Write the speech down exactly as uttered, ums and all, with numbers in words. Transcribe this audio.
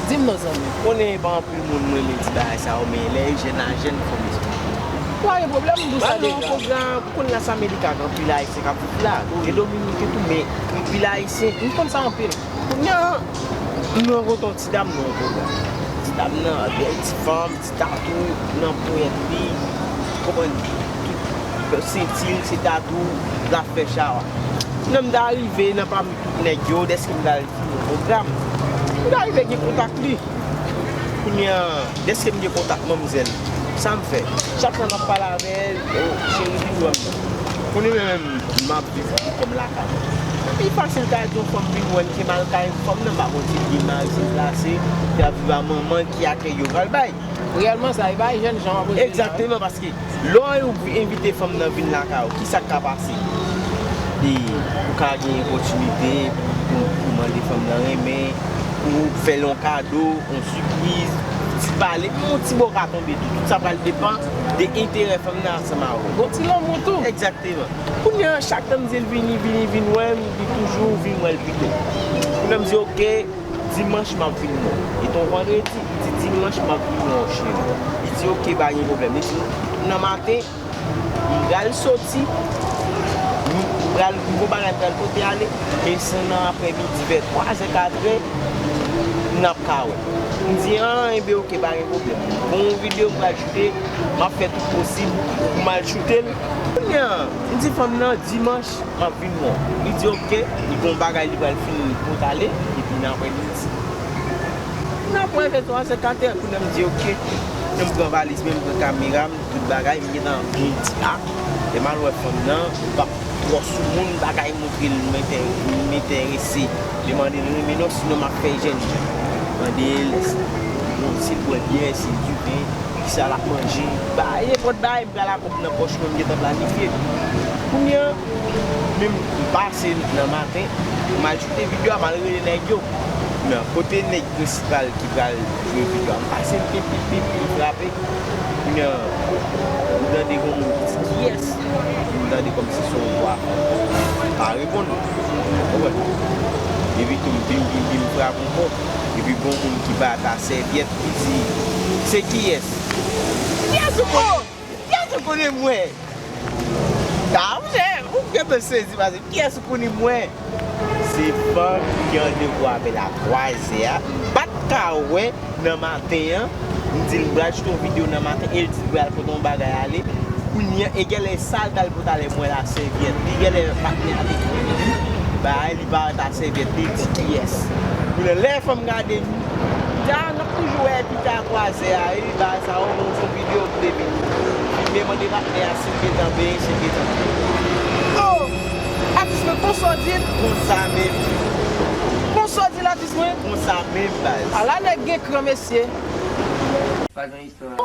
Di m non, zanmi. Konnen e pa anpil moun mwen renmen di bagay sa yo, men lè e jèn a jèn, fò m esplike. Pa gen pwoblèm, m pou sa Ba nou deja. Pwogram, ou konn la se Amerika, gen anpil Ayisyen k ap viv la. Gen Dominik tou, men anpil Ayisyen. M konn sa anpil. Kounye a, m rankontre yon ti dam nan yon pwogram. Ti dam nan, bèl ti fanm, ti tatou nan ponyèt li. Konprann? Tout senti l, se tatou, l ap fè chawa. Nan m ta rive nan pami tout nèg yo, dèske m ta al fini yon pwogram. M ta rive gen kontak li. Kounye a, dèske m gen kontak manmzèl, sa m fè? Chak fwa m ap pale avè l, yo, cheri, vin wè m. Kounye a menm, m ap viv pou kò m lakay mwen. Pi fasil ta di yon fanm vin wè m ke m al kay fanm nan, m pa konn si l gen mari, si l plase, li ap viv a manman l, ki akèy yo pral bay. Reyèlman, sa e bay jèn jan w ap rezoud la, wi. Egzakteman, paske lè w envite fanm nan vin lakay ou, ki sa k ka pase? E ou ka gen opòtinite pou, pou, pou mande fanm nan renmen, pou fè l yon kado, yon sipriz, ti pale, yon ti bò ka tonbe tou. Tout sa pral depann de enterè fanm nan ansanm avè w. Gon ti lanmou tou. Egzakteman. Kounye a, chak tan m di l vini, vini, vin wè m, li toujou vin wè l pito. Kounye a, m di, oke, dimanch m ap vin wè w. E t on vandredi, li di, dimanch m ap vin wè w, cheri. Li di, oke, pa gen pwoblèm. Li di, nan maten, m pral soti, m pral, m gon bagay m pral pote ale, e se nan aprèmidi, vè twazè, katrè, n ap ka wè. M di, an, enben, oke, pa gen pwoblèm. Gon videyo m pral choute, m ap fè tout posib pou m al choute l. Kounye a, m di fanm nan, dimanch, m ap vin wè w. Li di, oke, li gon bagay li pral fin pote ale, epi nan aprèmidi. Nan pwen ventwa, se katè, kounye a m di, oke. M pran valiz mwen, m pran kamera m, tout bagay, m gentan vin di, a, lè m al wè fanm nan, m p ap twò sou moun, m pa ka montre l m enterese, m enterese. Li mande l renmen non, sinon m ap fè jèn jan. Mande l si l bwè byè, si l diven, kisa l ap manje. Ba, nenpòt bagay, m pral ak kòb nan pòch mwen, m gentan planifye. Kounye a, menm m pase nan maten, m al choute videyo a, m al rele nèg yo. Nan kote nèg prensipal ki pral jwe videyo a, m pase, m pip, pip, pip, m frape. Kounye a, m tande yon moun ki di, "Kiyès?" M tande kòmsi se yon vwa fanm. M pa reponn. Ou konprann? Epi tou, m bim, bim, bim, frape ankò. Epi gon moun ki ba ta sèvyèt, ki di, "Se kiyès?" Kiyès ou konnen? Kiyès ou konnen mwen? Damzè, ou gentan sezi pase. Kiyès ou konnen mwen? Se fanm ki gen randevou avè l a twazè a. M pa t ka wè nan maten an. M di l m pral choute yon videyo nan maten e l di l pral pote yon bagay ale. Kounye a, e genlè sa l t al pote ale mwen la sèvyèt. Li genlè patnè avèk li. Li bay li pa ta sèvyèt, li di kiyès. Kounye a, lè fanm gade m, di a, n ap toujou wè pita twazè a, wi, bagay sa yo, bon, se yon videyo m te vin filme, mande patnè a si l gentan benyen, si l gentan. Oh! Atis mwen, konsa w di l? Konsa menm. Konsa w di l, atis mwen? Konsa menm, baz. Ala nèg gen kran, mesye. Pa gen istwa.